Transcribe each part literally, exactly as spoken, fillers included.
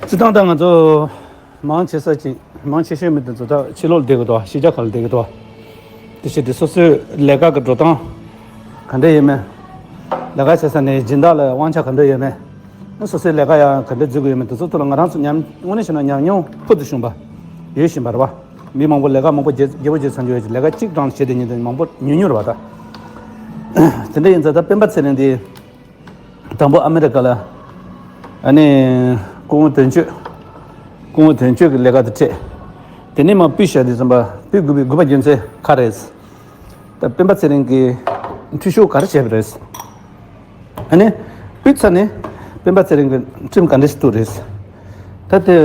སྤྱིར་བཏང་ད་ང་ཚོ་མང་ཆེ་ས་ཅིག་མང་ཆེ་ཤོས་མི་དེ་ཚོ་ད་ཕྱི་ལོགས་བསྡད་ཀྱི་འདུག་ཕྱི་རྒྱལ་ཁག་ལ་བསྡད་ཀྱི་འདུག་དེ་བྱས་ཏེ་སོ་སོའི་ལས་ཀ་གི་འགྲོ་སྟངས་ག་འདྲ་ཡོད་མེད། ལས་ཀ་བྱེད་ས་ནས་སྦྱིན་བདག་ལ་དབང་ཆ་ག་འདྲ་ཡོད་མེད། སོ་སོའི་ལས་ཀ་ཡང་ག་འདྲ་འཛུལ་གྱི་ཡོད་མེད། དེ་ཚོ་ཐོག་ལ་ང་རང་ཚོ་ཉམས་དངོས་གནས་བཤད་ན་ཉམས་མྱོང་ཕུལ་དུ་བྱུང་བ་ཡོད་བཞིན་པ་རེད་བ། མི་མང་པོ་ལས་ཀ་མང་པོ་རྒྱས་རྒྱས་པོ་བྱས་ཚར་འགྱུར་ཡོད་ཀྱི་ལས་ཀ་གཅིག་གྲངས་བྱས་ཏེ་ཉིན་དེ་མང་པོ་ཉུང་ཉུང་རེད་བ་ད། དེ་འདྲ་ཡིན་ཙང་ད་སྤེན་པ་ཚེ་རིང་འདི། དང་པོ་ཨ་མེ་རི་ཀ་ལ། ཨ་ནི། སྐུ་ངོ་དོན་གཅོད། སྐུ་ངོ་དོན་གཅོད་ཀྱི་ལས་ཀ་དེ་འཕྲད། དེ་ནས་མར་སྤུས་བཞག་དུས་ཙམ་པ་སྤུས་དགོས་པའི་དགོས་པ་རྒྱུ་མཚན་ག་རེ་རེད། ད་སྤེན་པ་ཚེ་རིང་གིས་འཐུས་ཤོར་ག་རེ་བྱས་པ་རེད། ཨ་ནི། སྤུས་ཚད་ནི་སྤེན་པ་ཚེ་རིང་གིས་ཁྲིམས་ག་འདྲ་ཞིག་བཏོགས་རེད། ད་དེ།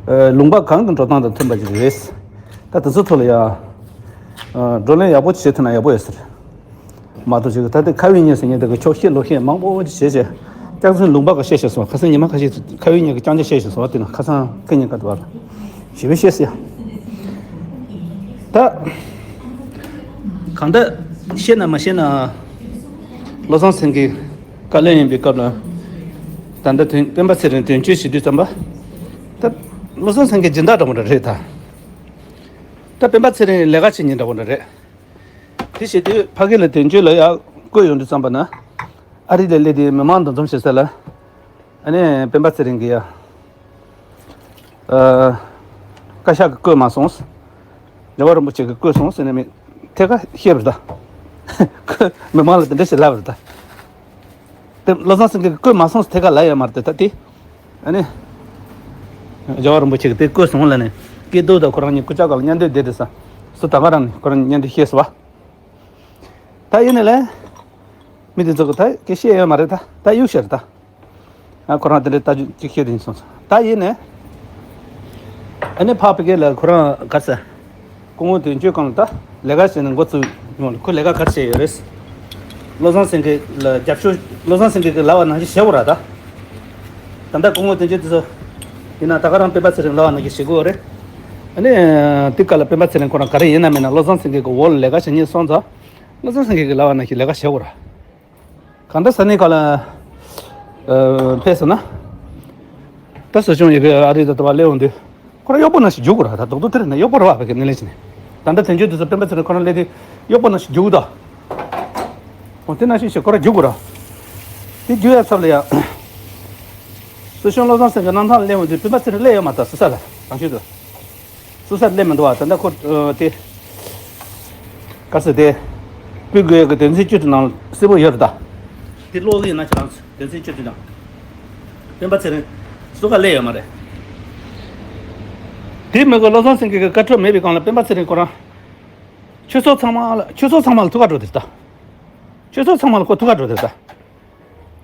ཨ། ལུང་པ་གང་གི་འགྲོ་སྟངས་དང་མཐུན་པ་ཞིག་རེད། ད་དེ་ཚོ་ཐོག་ལ་ཡ། ཨ། བགྲོ་གླེང་ཡག་པོ་བྱེད་ཐུབ་ན་ཡག་པོ་ཡོད་ཟེར། མ་གཏོགས་ཅིག་ད་ལྟ་ཁ་དབུས་གཉེར་ཟེར་མཁན་དེ་གི་ཆོག་ཤེས་ལོག་ཤེས་མང་པོ་ཅིག་བྱས་བྱས། སྐྱག་རྫུན་ལུང་པ་ག་བཤད་བཤད་སོང་། ཁ་སང་ཉི་མ་ཁ་ཤས་ཁ་དབུས་གཉེར་གི་རྐྱང་རྐྱང་བཤད་བཤད་སོང་། དེ་ན་ཁ་སང་ཁ་ཉིན་ག་དུ་བ་ཞེ་པོ་བཤད་ཟེར་ཡ། ད་གང་ལྟར་བཤད་ན་མ་བཤད་ན་བློ་བཟང་སེང་གེ་བཀའ་བློན་ཡིན་པའི་སྐབས་ལ་ད་ལྟ་དོན་སྤེན་པ་ཚེ་རིང་དོན་གཅོད་བྱེད་དུས་ཙམ་པ་ད་བློ་བཟང་སེང་གེ་སྦྱིན་བདག་འདྲ་པོ་འདྲ་རེད་ད། ད་སྤེན་པ་ཚེ་རིང་ལས་ཀ་བྱེད་མཁན་འདྲ་པོ་འདྲ་རེད། དེ་བྱེད་དུས་ཕ་གི་ལ་དོན་གཅོད་ལ་ཡར་བསྐོས་ཡོང་དུས་ཙམ་པ་ན། ཨ་རི་ལ་སླེབས་དུས་མི་མང་འདུ་འཛོམས་བྱེད་ས་ལ། ཨ་ནི་སྤེན་པ་ཚེ་རིང་གིས་ཡ། ཨ། བཀའ་ཤག་གིས་བསྐོས་མ་སོང་། རྒྱལ་བ་རིན་པོ་ཆེ་གིས་བསྐོས་སོང་ཟེར་ནས་མི་ཐད་ཀར་བཤད་པ་རེད་ད། མི་མང་ལ་དེ་འདྲ་ཞིག་ལབ་པ་རེད་ད། དེ་བློ་བཟང་སེང་གེ་གིས་བསྐོས་མ་སོང་ཟེར་ཐད་ཀར་ལབ་ཡོད་མ་རེད་དེ་ད་དེ། ཨ་ནི། རྒྱལ་བ་རིན་པོ་ཆེ་གིས་དེ་བསྐོས་སོང་ལབ་ནས་སྐྱིད་སྡུག་དང་ཁོ་རང་གཉིས་སྐུ་ཕྱྭ་སྒང་ལ་མཉམ་འདུས་བསྡད་དེ་ས། སུ་ད་ག་རང་ནས་ཁོ་རང་གཉིས་མཉམ་འདུས་བཤད་སོང་བ། ད་ཡིན་ནའི་ལས། མི་དེ་ཚོ་གིས་ད་སྐད་བཤད་ཡོད་མ་རེད་ད། ད་གཡུག་བཤད་རེད་ད། ཨ། ཁོ་རང་དེ་འདྲའི་ལྟ་རྒྱུ་ཅིག་བཤད་དེ་ཡིན་སོང་ཙང་། ད་ཡིན་ནའི། ཨ་ནི་ཕ་ཕ་གི་ལ་ཁོ་རང་ག་རེ་ཟེར། སྐུ་ངོ་དོན་གཅོད་སྒང་ལ་ད་ལས་ཀ་བྱས་ནས་འགོ་བཙུགས་ཡོང་ལ་ཁོ་ལས་ཀ་ག་རེ་བྱས་ཡོད་རེད། བློ་བཟང་སེང་གེ་ལ་རྒྱབ་སྐྱོར། བློ་བཟང་སེང་གེ་གིས་ལབ་པ་ནང་བཞིན་བྱེད་དགོས་ར་ད། ད་ལྟ་སྐུ་ངོ་དོན་གཅོད་དེ་ཚོ་ཡིན་ན་ད་ག་རང་སྤེན་པ་ཚེ་རིང་ལབ་པ་ནང་བཞིན་བྱེད་དགོས་རེད། ཨ་ནི་དེ་ག་ལ་སྤེན་པ་ཚེ་རིང་ཁོ་རང་ག་རེ་ཡིན་ན་མིན་ན་བློ་བཟང་སེང་གེ་གི་འོག་ལ་ལས་ཀ་བྱེད་མཁན་སོང་ཙང་། བློ་བཟང་སེང་གེ་གིས་ལབ་པ་ནང་བཞིན་ལས་ཀ་བྱེད་དགོས་ར། གང་ལྟར་ས་གནས་ཁག་ལ། ཨ། ཕེབས་སོང་ན། ད་སྲིད་སྐྱོང་ཡི་གེ་ཨ་རི་དང་དུ་བ་སླེབས་འོང་དུས། ཁོ་རང་གཡོག་པོ་ནང་བཞིན་རྒྱུག་དགོས་ར། ད་རྡོག་རྡོག་དེ་རེད་ན་གཡོག་པོ་རེད་བ། ཕ་གི་སྣེ་ལེན་བྱས་ནས། ད་ལྟ་དོན་གཅོད་དེ་ཚོ་སྤེན་པ་ཚེ་རིང་ཁོ་རང་སླེབས་དུས་གཡོག་པོ་ནང་བཞིན་རྒྱུག་ད། འོ་དེ་ནང་བཞིན་བྱས་ཁོ་རང་རྒྱུག་དགོས་ར། དེ་རྒྱུག་ཡ་ཚབ་ལ་ཡ། སྲིད་སྐྱོང་བློ་བཟང་སེང་གེ་གནམ་ཐང་སླེབས་འོང་དུས་སྤེན་པ་ཚེ་རིང་སླེབས་ཡོད་མ་རེད་ད། སུ་ས་ལ་རང་ཤུལ་དུ། སུ་ས་སླེབས་མི་འདུག་བ། ད་ལྟ་ཁོ། ཨ། དེ། ག་ཟེར་དེ། སྤུ་གུ་ཡོད་གི་དོན་ཚན་བཅུ་དྲུག་ནང་གསལ་པོ་ཡོད་རེད་ད། དེ་ཀློག་གི་ཡིན་ན་ཁྱེད་རང་ཚོ་དོན་ཚན་བཅུ་དྲུག་ནང་། སྤེན་པ་ཚེ་རིང་སུ་ག་སླེབས་ཡོད་མ་རེད། དེ་མི་དགོས་བློ་བཟང་སེང་གེ་གི་བཀའ་འཁྲོལ་མེད་པའི་སྒང་ལ་སྤེན་པ་ཚེ་རིང་ཁོ་རང་། ཆོས་ཚོགས་ཚང་མ་ལ་ཆོས་ཚོགས་ཚང་མ་ལ་ཐུག་ག་འགྲོ་དེ་རེད་ད། ཆོས་ཚོགས་ཚང་མ་ལ་ཁོ་ཐུག་ག་འགྲོ་དེ་རེད་ད།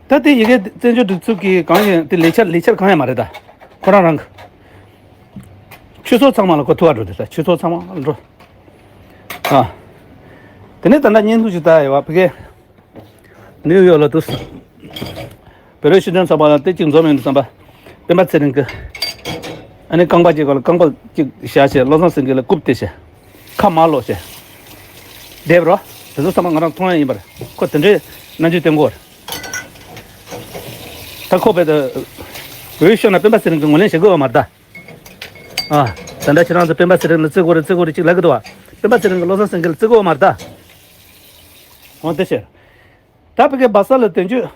ད་དེ་ཡི་གེ་བཙན་བྱོལ་སྒྲིག་འཛུགས་ཀྱི་གང་ཡིན་དེ་ལས་འཆར་ལས་འཆར་གང་ཡང་མ་རེད་ད། ཁོ་རང་རང་གི། ཆོས་ཚོགས་ཚང་མ་ལ་ཁོ་ཐུག་ག་འགྲོ་དེ་ད། ཆོས་ཚོགས་ཚང་མ་ལ་འགྲོ། ཨ། དེ་ནས་ད་ལྟ་བརྙན་ཐུང་ཞིག་ལྟ་ཡོད་བ་ཕ་གི། ནིའུ་ཡོག་ལ་འདུག་བོད་རིགས་སྤྱི་མཐུན་ཚོགས་པ་ལ་དེ་གཅིག་འཛོམས་ཡོང་དུས་ཙམ་པ། སྤེན་པ་ཚེ་རིང་གི། ཨ་ནི་རྐང་པ་གཅིག་ག་ལ་རྐང་པ་གཅིག་བཞག་བྱས་བློ་བཟང་སེང་གེ་ལ་རྐུབ་སྟེར་བྱས། ཁ་མར་ལོག་བྱས། བསྡད་པ་རོ། དེ་ཚོ་ཚང་མ་ང་རང་མཐོང་ཡ་ཡིན་པ་རེད། ཁོ་དེ་འདྲའི་རྣམ་འགྱུར་སྟོན་གི་ཡོད་རེད། ད་ཁོ་བོད་དུ། བོད་ཤོར་ན་སྤེན་པ་ཚེ་རིང་གིས་ངོས་ལེན་བྱེད་དགོས་པ་མ་རེད་ད། ཨ། ད་ལྟ་ཁྱེད་རང་ཚོ་སྤེན་པ་ཚེ་རིང་ལ་བརྩི་དགོས་རེད་བརྩི་དགོས་རེད་ཅིག་ལབ་གི་འདུག་བ། སྤེན་པ་ཚེ་རིང་གིས་བློ་བཟང་སེང་གེ་ལ་བརྩི་དགོས་པ་མ་རེད་ད། འོ་དེ་བྱས། ད་ཕ་གི་སྦག་ས་ལ་དོན་གཅོད།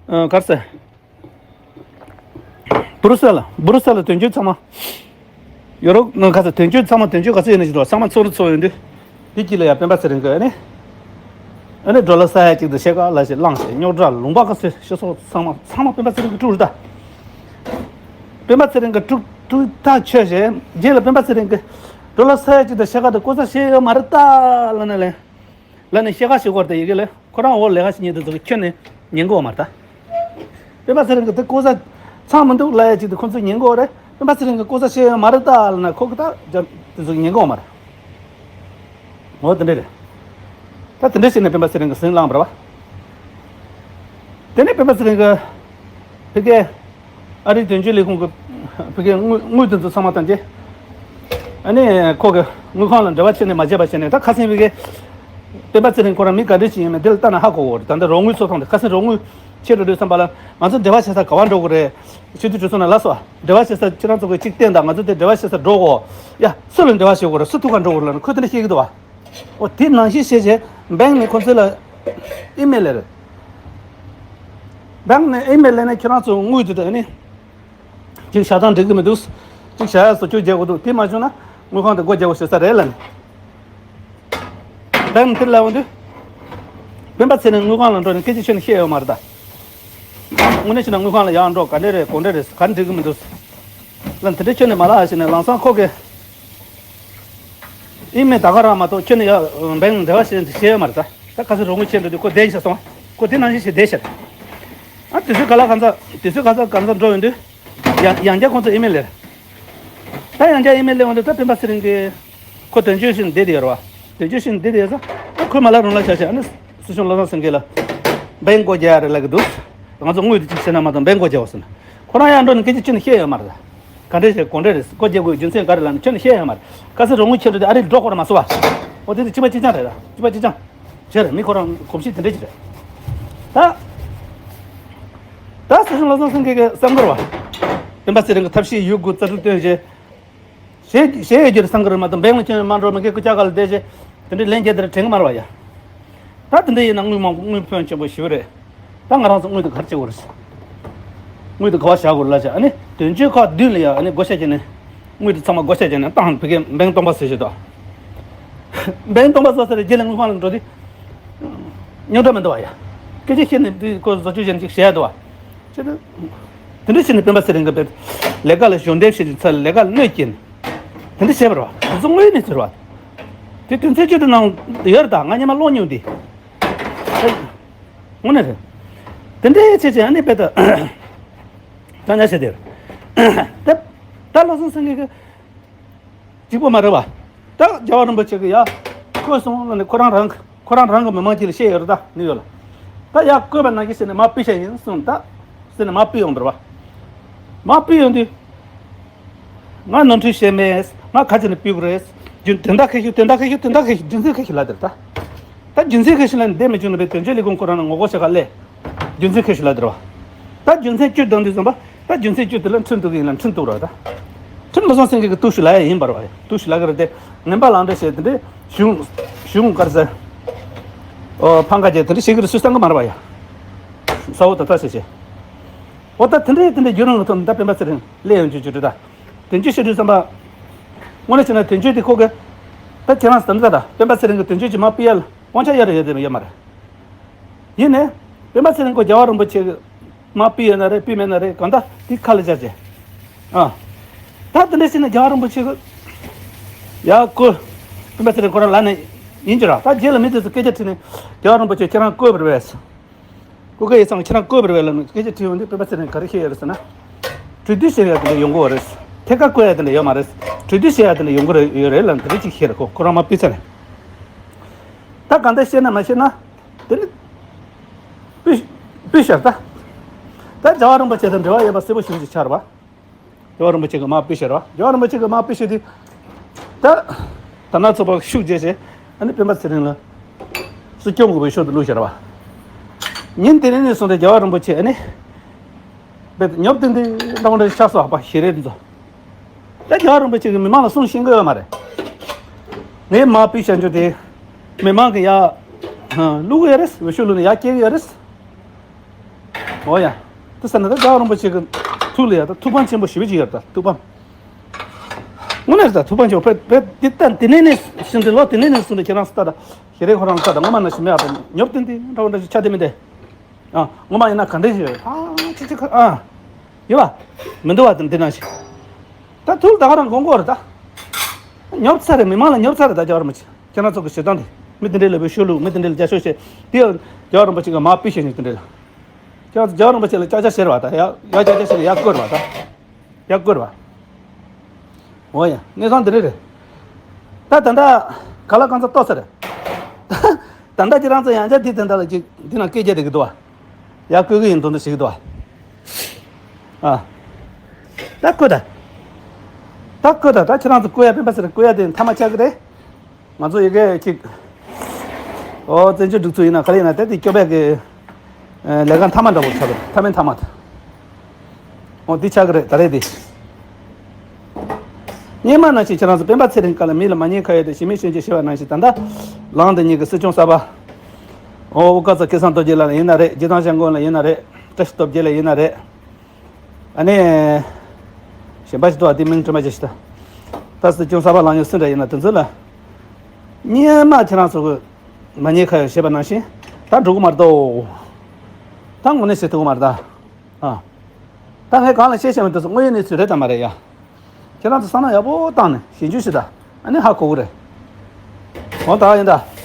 ཨ། ག་རེ་ཟེར། སྦུ་རུ་སེལ་ལ་སྦུ་རུ་སེལ་ལ་དོན་གཅོད་ཚང་མ། ཡོ་རོབ་ནང་ག་ས་དོན་གཅོད་ཚང་མ་དོན་གཅོད་ག་ཚོད་ཡིན་ན་ཞིག་འདུག་ཚང་མ་ཚོགས་རུ་ཚོགས་ཡོང་དུས། དེ་དཀྱིལ་ལ་ཡང་སྤེན་པ་ཚེ་རིང་གིས་ཨ་ནི། ཨ་ནི་ཌོ་ལར་ས་ཡ་གཅིག་དང་ཕྱེད་ཀ་ལ་ཞིག་བླངས་བྱས་རྙོག་དྲ་ལུང་པ་ག་ཚོད་ཤི་སོགས་ཚང་མ་ཚང་མ་སྤེན་པ་ཚེ་རིང་གིས་དཀྲུགས་རེད་ད། སྤེན་པ་ཚེ་རིང་གིས་དཀྲུགས་དཀྲུགས་ཐག་ཆོད་བྱས་རྗེས་ལ་སྤེན་པ་ཚེ་རིང་གིས་ཌོ་ལར་ས་ཡ་གཅིག་དང་ཕྱེད་ཀ་དེ་ལྐོག་ཟ་བྱས་ཡོད་མ་རེད་ད་ལབ་ནས་ལན། ལབ་ནས་བཤད་ཁ་བྱེད་དགོས་རེད་ད། ཡི་གེ་ལ་ཁོ་རང་འོག་ལས་ཀ་བྱེད་མཁན་དེ་ཚོ་གིས་ཁྱོན་ནས་ཉན་གི་ཡོད་མ་རེད་ད། སྤེན་པ་ཚེ་རིང་གིས་དེ་ལྐོག་ཟ་ཚང་མི་འདུག་ལབ་ཡ་ཅིག་དེ་ཁོ་ཚོས་ཉན་གི་ཡོད་རེད། སྤེན་པ་ཚེ་རིང་གིས་ལྐོག་ཟ་བྱས་ཡོད་མ་རེད་ད་ལབ་ན་ཁོ་གིས་ད་རྒྱ་དེ་ཚོ་གིས་ཉན་གི་ཡོད་མ་རེད། འོ་དེ་འདྲ་རེད། ད་དེ་འདྲ་བྱས་ནས་སྤེན་པ་ཚེ་རིང་གིས་ཟིང་བསླངས་པ་རེད་བ། དེ་ནས་སྤེན་པ་ཚེ་རིང་གིས་ཕ་གིའི་ཨ་རིའི་དོན་གཅོད་ལས་ཁུངས་ཀྱི་ཕ་གིའི་དངུལ་དངུལ་དེ་ཚོ་ཚང་མ་བཏང་རྗེས། ཨ་ནི་ཁོ་གི་དངུལ་ཁང་ལ་འབྲེལ་བ་བྱས་ནས་མ་བྱས་པ་བྱས་ནས། ད་ཁ་སང་ཕ་གི་སྤེན་པ་ཚེ་རིང་ཁོ་རང་མི་ག་འདྲ་ཞིག་ཡིན་མིན་དེ་ལ་ལྟ་ན་ཧ་གོ་གི་ཡོད་རེད། ད་ལྟ་རོགས་དངུལ་ཚོ་བཏང་སྟེ་ཁ་སང་རོགས་དངུལ་ ཆེ་འགྲོ་དུས་ཙམ་པ་ལ་ང་ཚོ་འབྲེལ་བ་བྱེད་ས་ག་བ་འགྲོ་དགོས་རེད། སྤྱི་འཐུས་གྲོས་ཚོགས་ནང་ལབ་སོང་། འབྲེལ་བ་བྱེད་ས་ཁྱེད་རང་ཚོ་གི་གཅིག་བསྟན་དང་། ང་ཚོ་དེ་འབྲེལ་བ་བྱེད་ས་འགྲོ་དགོས། ཡ། སུ་ལ་འབྲེལ་བ་བྱེད་དགོས་རེད། སུ་ཐུག་ག་འགྲོ་དགོས་རེད་ལབ་ན་ཁོས་དེ་འདྲ་བཤད་ཀྱི་འདུག་བ། འོ་དེ་ནང་བཞིན་བྱས་བྱས་སྦེང་ནས་ཁོ་ཚོ་ལ་ཨི་མེལ་སླེབས་རེད། སྦེང་ནས་ཨི་མེལ་སླེབས་ནས་ཁྱེད་རང་ཚོ་དངུལ་དེ་དང་ནི། གཅིག་བཞག་སྟངས་འགྲིག་གི་མི་འདུག་གཅིག་བཞག་ཡ་བཟོ་བཅོས་བྱེད་དགོས་འདུག་དེ་མ་བྱུང་ན་དངུལ་ཁང་དེ་སྒོ་རྒྱག་དགོས་ཟེར་ས་རེད་ལབ་ནས། སྦེང་དེ་ལབ་འོང་དུས། སྤེན་པ་ཚེ་རིང་དངུལ་ཁང་ལ་འགྲོ་ནས་སྐད་ཆ་ཁྱོན་ནས་བཤད་ཡོད་མ་རེད་ད། དངོས་གནས་བྱས་ན་དངུལ་ཁང་ལ་ཡར་འགྲོ། ག་འདྲས་རེད། ག་འདྲས་རེད། ག་འདྲས་འགྲིག་གི་མི་འདུག་ལབ་ནས་དེ་འདྲས་ཁྱོན་ནས་མ་ལབ་ཡ་བྱས་ནས་ལམ་སང་ཁོ་གིས། ཨི་མེལ་ད་ག་རང་མ་གཏོགས་ཁྱོན་ནས་ཡ་སྦེང་འབྲེལ་བ་བྱེད་བྱེད་ཡོད་མ་རེད་ད། ད་ག་ཚོད་རོགས་དངུལ་ཆད་འགྲོ་དུས་ཁོ་བསྡད་ཤག་སོང་། ཁོ་དེ་ནང་བཞིན་བྱས་བསྡད་ཤག་ཨ་དུས་ཚོད་ག་ལ་གང་ཚ་དུས་ཚོད་ག་ཚ་གང་ཚ་འགྲོ་ཡོང་དུས། ཡང་ཡང་བསྐྱར་ཁོང་ཚོ་ཨི་མེལ་སླེབས། ད་ཡང་བསྐྱར་ཨི་མེལ་སླེབས་འོང་དུས་ད་སྤེན་པ་ཚེ་རིང་གིས་ཁོ་དོན་གཅོད་བྱས་ནས་བསྡད་དེ་ཡོད་རེད་བ། དོན་གཅོད་བྱས་ནས་བསྡད་དེ་ཡོད་ཙང་ཨ་ཁོས་མ་ལབ་རུང་ལབ་བྱས་བྱས། ཨ་ནི་སྲིད་སྐྱོང་བློ་བཟང་སེང་གེ་ལ་སྦེང་སྒོ་རྒྱག་ཡ་རེད་ལབ་ཀྱི་འདུག་ང་ཚོ་དངུལ་དེ་གཅིག་བྱས་ན་མ་གཏོགས་སྦེང་སྒོ་རྒྱག་དགོས་ཟེར་ན། ཁོ་རང་ཡང་འགྲོ་ནས་སྐད་ཆ་ཁྱོན་ནས་བཤད་ཡོད་མ་རེད། ག་འདྲས་བྱས་ག་འདྲས་རེད། སྒོ་རྒྱག་དགོས་རྒྱུ་མཚན་ག་རེ་ལབ་ན་ཁྱོན་ནས་བཤད་ཡོད་མ་རེད། ག་ཚོད་རོགས་དངུལ་ཆད་འགྲོ་དུས་ཨ་རི་འགྲོ་དགོས་རེད་མ་སོང་བ། འོ་དེ་དེ་གཅིག་པ་གཅིག་རྐྱང་རེད་ད། གཅིག་པ་གཅིག་རྐྱང་། བྱས་རེད། མི་ཁོ་རང་གོམས་གཤིས་དེ་འདྲ་ཅིག་རེད། ད། ད་སྲིད་སྐྱོང་བློ་བཟང་སེང་གེ་གི་བསམ་དགོས་རེད་བ། སྤེན་པ་ཚེ་རིང་གི་ཐབས་ཤེས་ཡོད་དགུ་རྩལ་སྤྲུགས་བཏོན་བྱས། བྱས་བྱས་ཡོད་རྒྱུ་རེད་བསམ་གི་རེད་མ་གཏོགས་སྦེང་ལ་ཁྱོན་མ་འགྲོ་མི་སྐད་སྐུ་ལྕགས་ག་ལ་བསྡད་བྱས་དེ་འདྲའི་ལན་རྒྱག་དེ་ར་དྲན་གི་མ་རེད་བ་ཡ། ད་དེ་འདྲ་ཡིན་ན་དངུལ་མང་པོ་དངུལ་ཕོན་ཆེན་པོ་ཞེ་པོ་རེད། ད་ང་རང་ཚོ་དངུལ་དེ་ག་རེ་བྱེད་དགོས་རེད། དངུལ་དེ་ག་པར་བཞག་དགོས་རེད་ལབ་བྱས། ཨ་ནི་དོན་གཅོད་ཁག་བདུན་ལ་ཡ་ཨ་ནི་བགོ་བཤའ་བྱས་ནས། དངུལ་དེ་ཚང་མ་བགོ་བཤའ་བྱས་ནས་བཏང་། བི་ཀའི་སྦེང་སྟོང་པ་བཟོས་བྱས་དོ། སྦེང་སྟོང་པ་བཟོས་ཚར་རྗེས་ལ་དངུལ་ཁང་ལ་འགྲོ་དུས། རྙོག་དྲ་མི་འདུག་བ་ཡ། སྐད་ཆ་བཤད་ནས་དེ་ཁོ་བཟོ་བཅོས་བྱས་ནས་ཅིག་བྱས་འདུག་བ། ཅེ་དེ། དེ་འདྲ་བྱས་ནས་སྤེན་པ་ཚེ་རིང་གི་པའི་ལས་ཀ་ལ་གཞོགས་འདེགས་བྱེད་ཀྱི་ཚུལ་ལས་ཀ་ལ་གནོད་སྐྱེལ་ནས། དེ་འདྲ་བྱས་པ་རེད་བ། དེ་ཚོ་དངོས་གནས་ཚུལ་རེད་བ། དེ་དོན་ཚན་བཅུ་དེ་ནང་ཡོད་རེད་ད། ང་སྔོན་མ་ཀློག་མྱོང་དེ། དངོས་གནས་རེད། དེ་འདྲའི་བྱས་བྱས་ཨ་ནི་དཔེ་ད། ད་ཉག་བྱས་དེ་རེད། ད་ད་བློ་བཟང་སེང་གེ་གི་གཅིག་པོ་མ་རེད་བ། ད་རྒྱལ་བ་རིན་པོ་ཆེ་གི་ཡ། བསྐོས་སོང་ལ་ནི་ཁོ་རང་རང་ཁོ་རང་རང་གི་མི་མང་གཅིག་ལ་བཤད་ཡོད་རེད་ད་ནི་ཡོད་ལ། ད་ཡ་བསྐོས་པ་ནང་བཞིན་བྱས་ནས་མར་ཕུད་བྱས་ཡིན་གསུངས། ད་ཟེར་ནས་མར་ཕུད་ཡོང་བ་རེད་བ། མར་ཕུད་ཡོང་དུས། ང་ནོར་འཁྲུལ་བྱས་མེད། ང་ག་ཚོད་ནས་ཕུད་དགོས་རེད། རྒྱུ་དོན་དག་ཁ་ཤས་དོན་དག་ཁ་ཤས་དོན་དག་ཁ་ཤས་རྒྱུ་མཚན་ཁ་ཤས་ལབ་དེར་ད། ད་རྒྱུ་མཚན་ཁ་ཤས་ལ་འདེམས་མི་བྱུང་ན་བའི་དོན་གཅོད་ལས་ཁུངས་ཁོ་རང་ལ་ངོ་རྒོལ་བྱེད་ག་སླེབས། རྒྱུ་མཚན་ཁ་ཤས་ལབ་དེར་བ། ད་རྒྱུ་མཚན་བཅུ་བདམས་དུས་ཙམ་པ། ད་རྒྱུ་མཚན་བཅུ་དེ་ལ་ཁྲིམས་གཏུག་གི་ཡིན་ལ་ཁྲིམས་གཏུག་རོགས་ད། ཁྲིམས་བློ་བཟང་སེང་གེ་གི་གཏུག་ཞུ་ལ་ཡ་ཡིན་པར་བ་ཡ། གཏུག་ཞུ་ལ་གི་རེད་དེ། ངན་པ་ལངས་འདྲ་བྱས་དེ་འདྲའི་གཞུང་གཞུང་དཀར་ཟེར། ཨོ་ཕང་ཁ་རྒྱས་དེ་འདྲ་བྱེད་གི་རེད་སུས་བསམ་གི་མ་རེད་བ་ཡ། ས་འོག་ད་ལྟ་བྱས་བྱས། འོ་ད་དེ་འདྲའི་དེ་འདྲའི་བརྒྱུད་རིམ་གི་ཐོག་ནས་ད་སྤེན་པ་ཚེ་རིང་སླེབས་ཡོང་རྒྱུ་རྒྱུ་རེད་ད། དོན་གཅོད་བྱེད་དུས་ཙམ་པ། དངོས་གནས་བྱས་ན་དོན་གཅོད་དེ་ཁོ་གི། ད་ཁྱེད་རང་ཟམ་ཟ་ད་སྤེན་པ་ཚེ་རིང་གི་དོན་གཅོད་ཀྱི་མ་ཕུད་ཡ་ལ་དབང་ཆ་ཡོད་རེད་ཡོད་དེ་ཡོད་མ་རེད། ཡིན་ནའི། སྤེན་པ་ཚེ་རིང་ཁོ་རྒྱལ་བ་རིན་པོ་ཆེ་གི་མ་ཕུད་ཡོད་ན་རེད་ཕུད་མེད་ན་རེད་གང་ལྟར་དེ་ཁ་ལ་བཅར་བྱས། ཨ། ད་དེ་འདྲ་བྱས་ན་རྒྱལ་བ་རིན་པོ་ཆེ་གི། ཡ་ཁོ། སྤེན་པ་ཚེ་རིང་ཁོ་རང་ལ་ནི་ཡིན་གྱི་ར། ད་རྗེས་ལ་མི་དེ་ཚོ་སྐད་ཆ་དྲིས་ནས་རྒྱལ་བ་རིན་པོ་ཆེ་ཁྱེད་རང་བསྐོས་པ་རེད་པས། སྐུ་སྒེར་ཡིག་ཚང་ཁྱེད་རང་བསྐོས་པ་རེད་པས་ལབ་ནས་སྐད་ཆ་དྲིས་ཡོང་དུས་སྤེན་པ་ཚེ་རིང་ག་རེ་བཤད་ཡོད་རེད་ཟེར་ན། གྲོས་བསྡུར་བྱེད་ཡ་དེ་འདྲ་ཡོང་གི་ཡོད་རེད། ཐད་ཀར་བསྐོ་ཡ་དེ་འདྲ་ཡོད་མ་རེད། གྲོས་བསྡུར་བྱེད་ཡ་དེ་འདྲ་ཡོང་གི་རེད་ཡོད་རེད་ལབ་ནས་དེ་འདྲ་ཅིག་བཤད་རེད་ཁོ་ཁོ་རང་མ་ཕུད་ཚར་ནས། ད་གང་ལྟར་བཤད་ན་མ་བཤད་ན། དེ་ནི། སྤུས་སྤུས་ཞར་ད། ད་རྒྱལ་བ་རིན་པོ་ཆེ་དང་འབྲེལ་བ་ཡོད་པ་གསལ་པོ་ཞེ་པོ་ཅིག་ཆགས་རེད་པ། རྒྱལ་བ་རིན་པོ་ཆེ་གི་མར་སྤུས་ཞར་བ། རྒྱལ་བ་རིན་པོ་ཆེ་གི་མར་སྤུས་ཞར་དུས། ད། དར་ནག་ཚོགས་པ་ཤུགས་རྒྱས་བྱས། ཨ་ནི་སྤེན་པ་ཚེ་རིང་ལ། སྲིད་སྐྱོང་གི་འོས་ཤོག་ཏུ་བླུགས་ཞར་བ། ཉིན་དེ་ནས་ནས་བཟུང་སྟེ་རྒྱལ་བ་རིན་པོ་ཆེ་ཨ་ནི། བེད་ཉོབ་ཏན་ཏན་འདྲ་བོ་འདྲ་ཆགས་སོང་ཨ་ཕ་ཞེ་རེད་འདུག་ད་རྒྱལ་བ་རིན་པོ་ཆེ་གིས་མི་མང་ལ་གསུང་ཤེས་ཀྱི་ཡོད་མ་རེད། ངས་མར་སྤུས་ཞར་འཇོག་དེ། མི་མང་གི་ཡ། བླུག་གི་ཡོད་རེད། འོས་ཤོག་བླུག་ནས་ཡར་སྐྱེལ་གི་ཡོད་རེད། འོ་ཡ། དེ་ཟེར་ན་ད་རྒྱལ་བ་རིན་པོ་ཆེ་གི་ཐུགས་ལ་ཡ་ད་ཐུགས་ཕམ་ཆེན་པོ་ཞེ་པོ་ཅིག་ཡོད་རེད་ད་ཐུགས་ཕམ། དངོས་གནས་རེད་ད་ཐུགས་ཕམ་ཆེན་པོ་བེད་བེད་འདི་ལྟ་འདི་ནས་ནས་བཟུང་སྟེ་ལོ་དེ་ནས་ནས་བཟུང་སྟེ་ཁྱེད་རང་ས་ད་ཞེ་རེ་ཁོ་རང་ས་ད་ངོ་མ་ན་ཞིམ་མེད་ཨ་ཕ་ཉོབ་ཏན་ཏན་འདྲ་བོ་འདྲ་ཞིག་ཆགས་བསྡད་མི་འདུག་ཨ། ངོ་མ་ཡིན་ན་ག་འདྲ་ཞིག་ཡོད། ཨ་ཅི་ཅི་ཁ་ཨ། ཡོད་པ། མི་འདུག་བ་དེ་འདི་ནང་བཞིན། ད་ཐུགས་ད་ག་རང་དགོངས་སྐོར་རེད་ད། ཉོབ་ཚར་རེད། མི་མང་ལ་ཉོབ་ཚར་རེད་ད་རྒྱལ་བ་རིན་པོ་ཆེ། ཁྱེད་རང་ཚོ་གི་ཞེ་སྡང་དེ། མི་དེ་འདྲའི་ལ་འོས་ཤོག་བླུགས། མི་དེ་འདྲའི་ལ་རྒྱབ་སྐྱོར་བྱེད། དེ་ཡང་རྒྱལ་བ་རིན་པོ་ཆེ་གི་མར་སྤུས་ཞར་ནས་དེ་འདྲའི་ལ། ཁྱེད་རང་ཚོ་རྒྱལ་བ་རིན་པོ་ཆེ་ལ་ཅག་ཅག་བྱེད་རེད་བ་ད། ཡ་ཡ་ཅག་ཅག་བྱེད་ནས་ཡར་བསྐོར་བ་ད། ཡར་བསྐོར་བ། འོ་ཡ་གནས་སྟངས་འདི་འདྲ་རེད། ད་ད་ལྟ་ག་ལ་གང་ཚ་ཏོག་ཙམ་རེད། ད་ད་ལྟ་ཁྱེད་རང་ཚོ་ཡང་བསྐྱར་དེ་དེ་འདྲ་ལ་ཅིག་འདི་ན་སྐད་རྒྱག་བསྡད་ཀྱི་འདུག་བ། ཡར་བསྐོར་གི་ཡིན་མདོག་མདོག་བྱེད་ཀྱི་འདུག་བ། ཨ། ད་བསྐོར་ད། ད་བསྐོར་ད། ད་ཁྱེད་རང་ཚོ་བསྐོར་ཡ་སྤེན་པ་ཚེ་རིང་བསྐོར་ཡ་དེ་མཐའ་མ་ཆགས་ཀྱི་རེད། ང་ཚོ་ཡ་གི་ཅིག་ཨོ་བཙན་བྱོལ་སྒྲིག་འཛུགས་ཡིན་ན་ག་རེ་ཡིན་ན་དེ་དེ་སྐྱོབ་ཡ་གི་ ལས་ཀ་མཐའ་མ་འདྲ་པོ་ཆགས་པ་རེད། མཐའ་མའི་མཐའ་མ་དང་། འོ་འདི་ཆགས་ཀྱི་རེད་ད་རེས་འདི། སྔོན་མ་ནང་བཞིན་ཁྱེད་རང་ཚོ་སྤེན་པ་ཚེ་རིང་སྐབས་ལ་མི་ལ་མ་ཉེས་ཁ་ཡོད་དེ་གཞི་མེད་སྐྱོན་བརྗོད་བྱས་པ་ནང་བཞིན་ད་ལྟ་ལངས་དེ་ཉིད་ཀྱི་སྲིད་སྐྱོང་གསར་པ། འོ་དབུ་དཀར་ཚོ་སྐལ་བཟང་རྡོ་རྗེ་ལགས་ལ་ཡིན་ན་རེད། རྗེ་ཐང་ཤང་ཀོང་ལ་ཡིན་ན་རེད། བཀྲ་ཤིས་སྟོབས་རྒྱལ་ལ་ཡིན་ན་རེད། ཨ་ནི། གཞན་པ་ཞིག་འདུག་ཨ་དེ་མིང་དྲན་པ་ཅིག་ཤི་ད། ད་སྲིད་སྐྱོང་གསར་པ་ལངས་ཡོང་སུ་འདྲ་ཡིན་ན་དེ་ཚོ་ལ། སྔོན་མ་ཁྱེད་རང་ཚོ་གི་མ་ཉེས་ཁ་ཡོད་བྱས་པ་ནང་བཞིན་ད་འགྲོ་གི་མ་རེད་དོ། ད་དངོས་གནས་བྱེད་ཐུབ་ཀྱི་མ་རེད་ད། ཨ། ད་ངས་གང་ལ་བཤད་བཤད་མི་འདུག་དངོས་ཡོད་གནས་ཚུལ་རེད་དམ་མ་རེད་ཡ། ཁྱེད་རང་ཚོ་བསམ་བློ་ཡག་པོ་བཏང་ནས་ཞིབ་འཇུག་ཞུ་ད། ཨ་ནི་ཧ་གོ་གི་རེད། འོ་ད་ཡིན་ད།